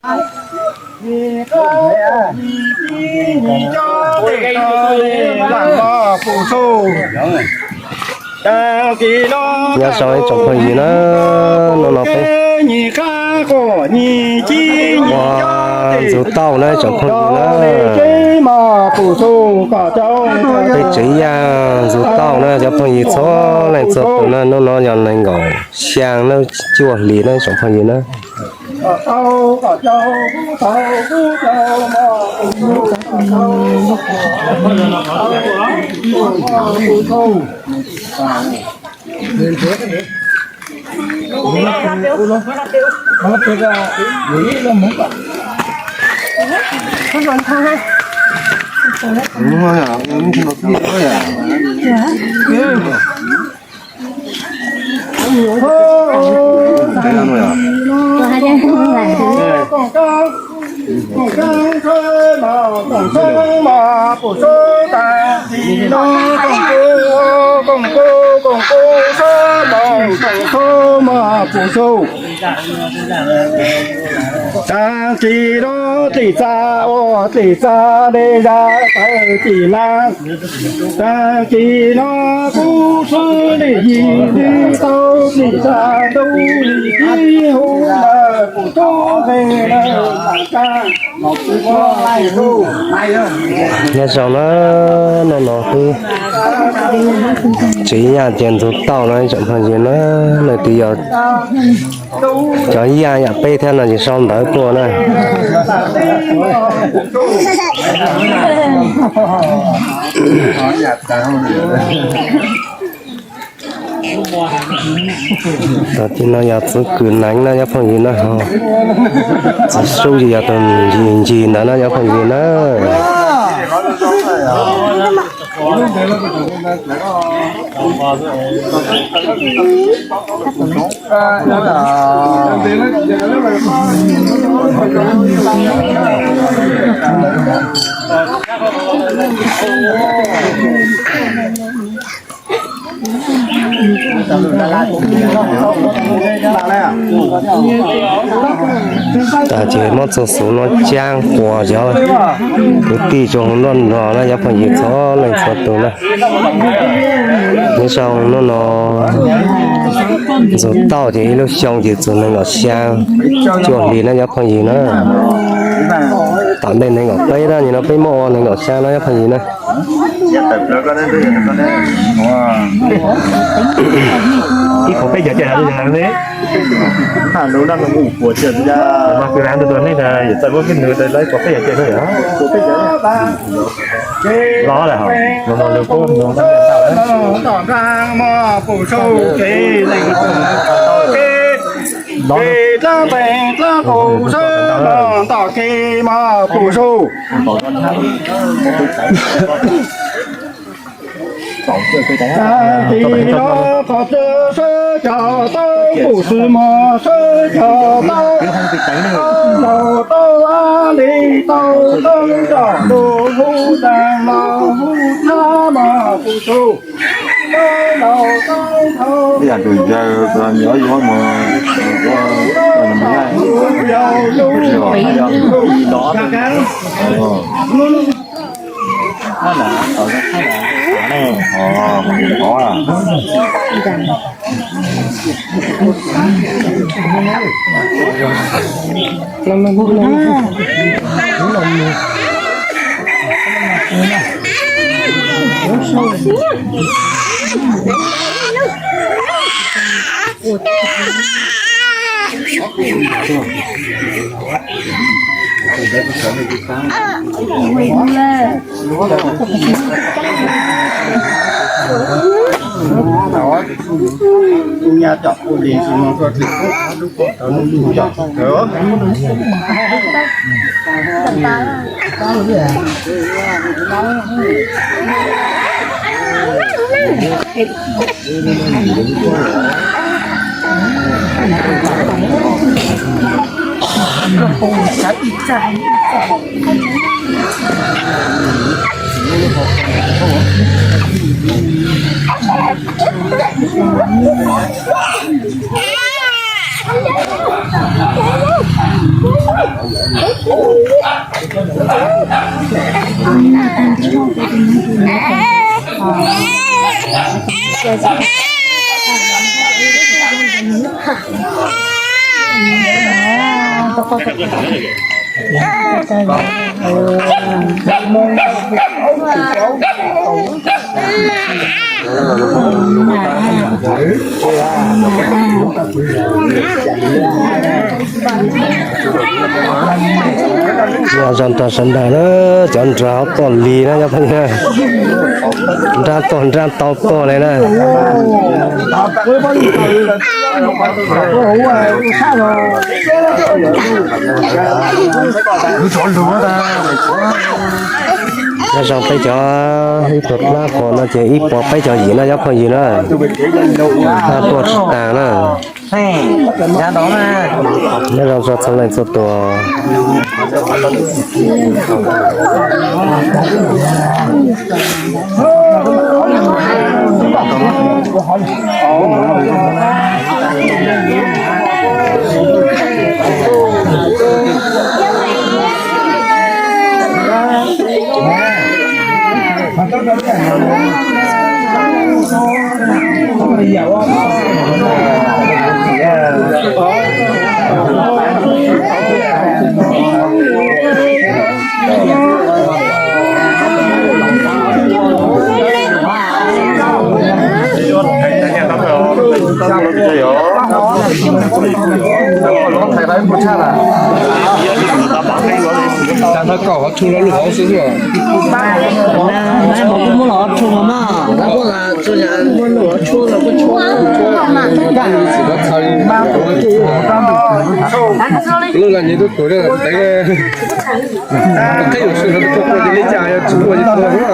Nyob zoo ib tsoom phooj ywg na, hnub no peb ua ntxuav tauj na tsoom phooj ywg na. Peb tsev yaj ntxuav tauj na cov phooj ywg txhua leej txhua tus na, hnub no yog nees nkaum xyaa na, cuaj hlis na tsoom phooj ywg na. Tag kis no txim tsa ua txim tsa de zaj tawg txim na. Tag kis no kuv swb li yim li tau txim tsa ntuj li tib hub na kuv tub nqe na. Nyob zoo na, hnub no peb tsev yaj ces ntxuav tauj na tsoom phooj ywg na, leej twg yog cov yaj yam peb thiab no ces sau ntawv tuaj na. Tam sim no yog txwv kws neev na cov phooj ywg na, txwv sub ces yog tus ncig ncig ntawd na cov phooj ywg na. Tas ces muab txog xuv no cab quas cov kwv tij tsoom hluas nraug nrog na cov phooj ywg txhua leej txhua tus na. Nyob zoo hnub no ntxuav tauj ces ib lub xyoo ces txug nees nkaum xyaa cuaj hlis na cov phooj ywg na. Tom ntej nees nkaum peb na, nim no peb muab ua nees nkaum xyaa na cov phooj ywg na. Ib puas peb caug ceg ne? Mas kwv lam tus tus nej yawm txawj muab peb nws ib puas peb caug ceg ne yom? Los lawm hos, los los lawm kuj los ntau lawm. Los. Tag kis no qhov twg sawv cov tau, pum xwb mos sawv cov tau, laus tau ab li tau tau cov tus hu tas los hu thab mos pum xwb. Ib yam tus yawg nyob yuav mus, ua, ua, ua, Yog zog nrog sawv daws na, cov nrog hauv toj li na, nrab toj nrab tau toj li na. Nyob zoo peb cov ib puas plab qos no ces ib puas peb caug yim no cov phooj ywg na, tuaj tsis tag na. Nyob zoo txhua leej txhua tus. Cov no kom qhov tshu lo lus hauv xwb. Lub no nyias tub tuam, qheb yuav sw no tus tuaj ua ces li cas yog tsis ua ces tuag na.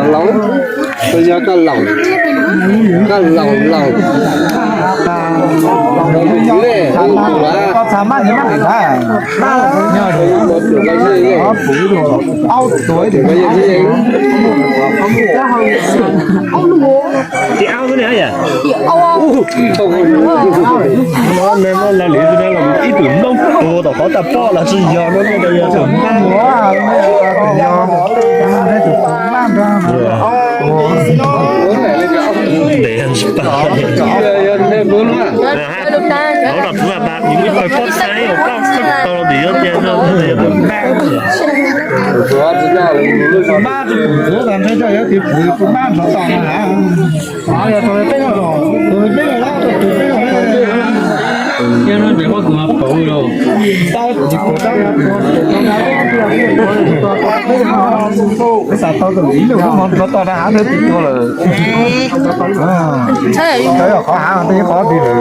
Laus, laus, koj yog koj laus, koj laus laus. Ib tug noob puag tom qhov tag poj los tsis yog no, yog tus noob. Ntev tsis pam. Hauv no kuv mas ib pawg pob txha os, koj tau los tim yog tias no. Xav tau tus ib lub hmov nrov toj na, hav nws twb tuag lawm. Cov yog qhov hav tej qhov twg lawm.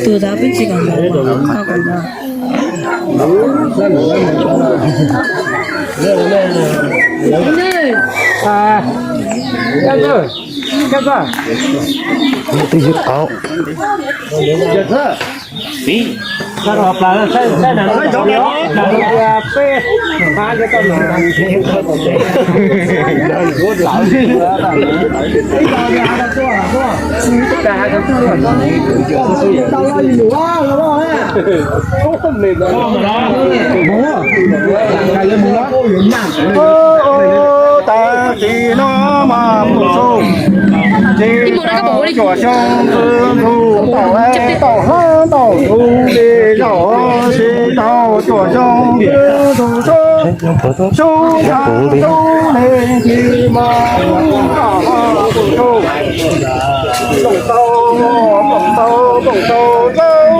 Tus dab pib tsis kom ntawd, kom ntawd. Twb yog tau. Tag kis no mas mus txog ces tau cuam xyoo ntxwg ntug tau lab tau hlob tau tus li zaum tsis tau cuam xyoo ntxwg ntug sub sub ntxhab sub li ti mas mus tau tus sub. Koom tau, koom tau, koom tau dawb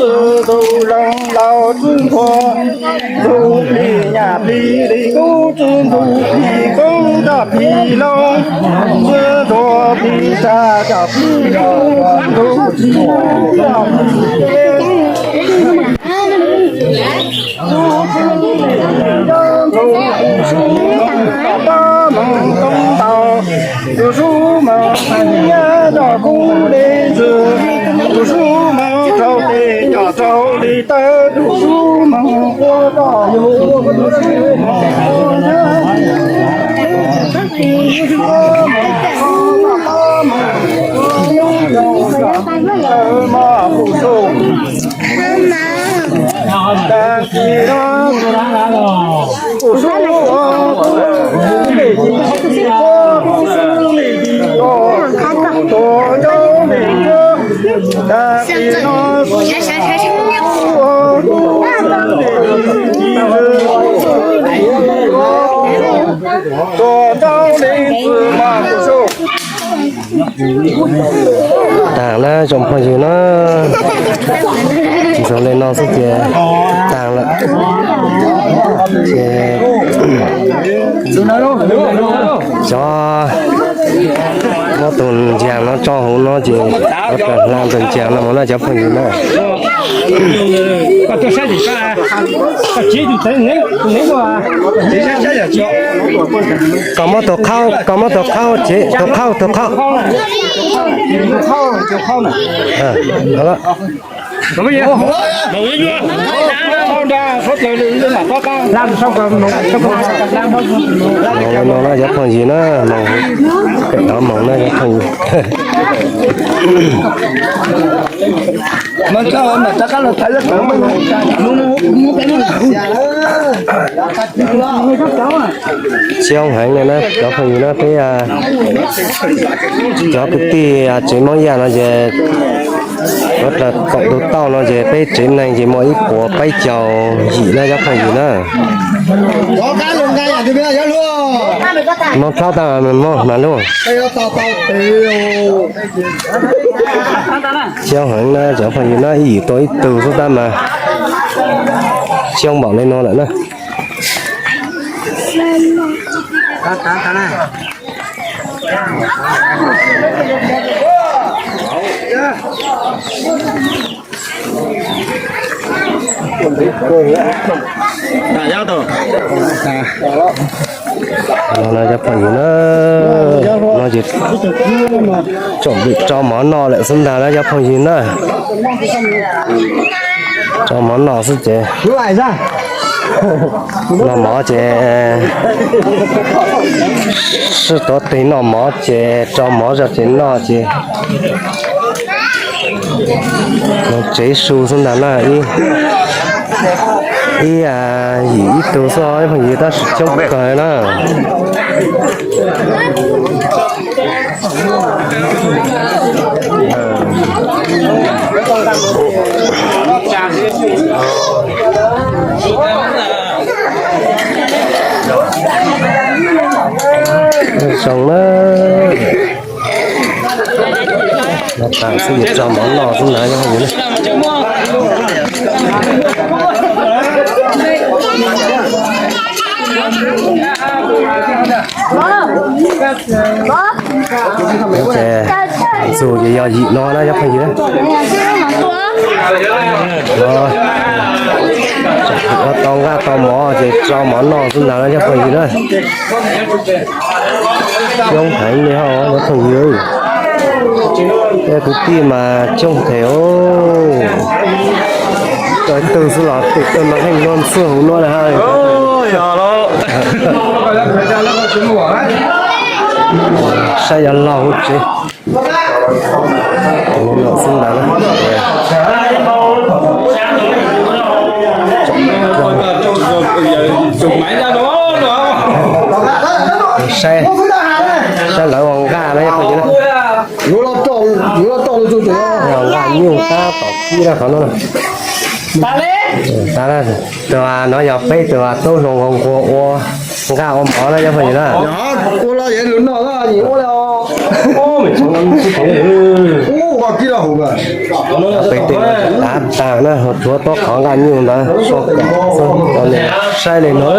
txwv ntxuv zoo laus txwv ntxhua, ntxuv plig nyaj plig li kub txwv ntxuv plig koob txoj plig loo, txwv ntxhua plig tsa cov plig loo, ntxuv plig tus sub moog toob ntau, tus sub moog nyab coj kub le ntxwg, tus sub moog rau tes coj rau li tawb, tus sub moog quaj coj yug, tus sub moog Taag na tsoom phooj ywg na, tsis zoo le no xwb ces taag lawm. Ces cov muab tus ncaag no tso hauv no ces muab hla tus ncaag no mus na cov phooj ywg na. Koj muab tus qhaub, koj muab tus qhaub, tus qhaub, tus qhaub. Moog no na cov phooj ywg na, moog, pem tod moog na cov phooj ywg. Txhiaj heev le na cov phooj ywg na, peb cov kwv tij tsev Moob Yaj no ces, kuv dlaws kaum tus tauj no ces peb tsev neeg ces muaj ib puas peb caug yim na cov phooj ywg na. Moog thaub tag moog mas lub. Txhiaj heev na cov phooj ywg na, ib yim tau ib tug xwb tab mas txhiaj npaum le no lawm na. No cov phooj ywg na, no ces tsoom pim rau mov noj lawm xwb ntag na cov phooj ywg na. Rau mov noj xwb ces, noj mov ces sib tuav tes noj mov ces rau mov zog ces noj ces moog tsev su xwb ntag na. Ib yim ib tug xwb phooj ywg tab sis coob kawg na. Zoo na, no tas xwb ces rau mov noj xwb ntag. Ces ntxuag ces yog yim no na cov phooj ywg. Tau nqaj tau mov ces rau mov noj xwb ntag na cov phooj ywg na. Coob heev li hos cov phooj ywg. Peb kwv tij mas coob heev os. Tau ib tug xwb los tus twg mas pheej luag ntxuag hauv no na. Saib yog laug hauv tsev. Xwb ntawd. Saib, saib lawv ua nqaj na. Nqaj nyuj tab tom kib rau qhov no. Tus no yog peb tus tub hluas nquag ua nqaj ua mov na cov phooj ywg na. Peb tej tav tag na, tshuav tuab qhov nqaj nyuj ntawd sua kom xwb, saib li no.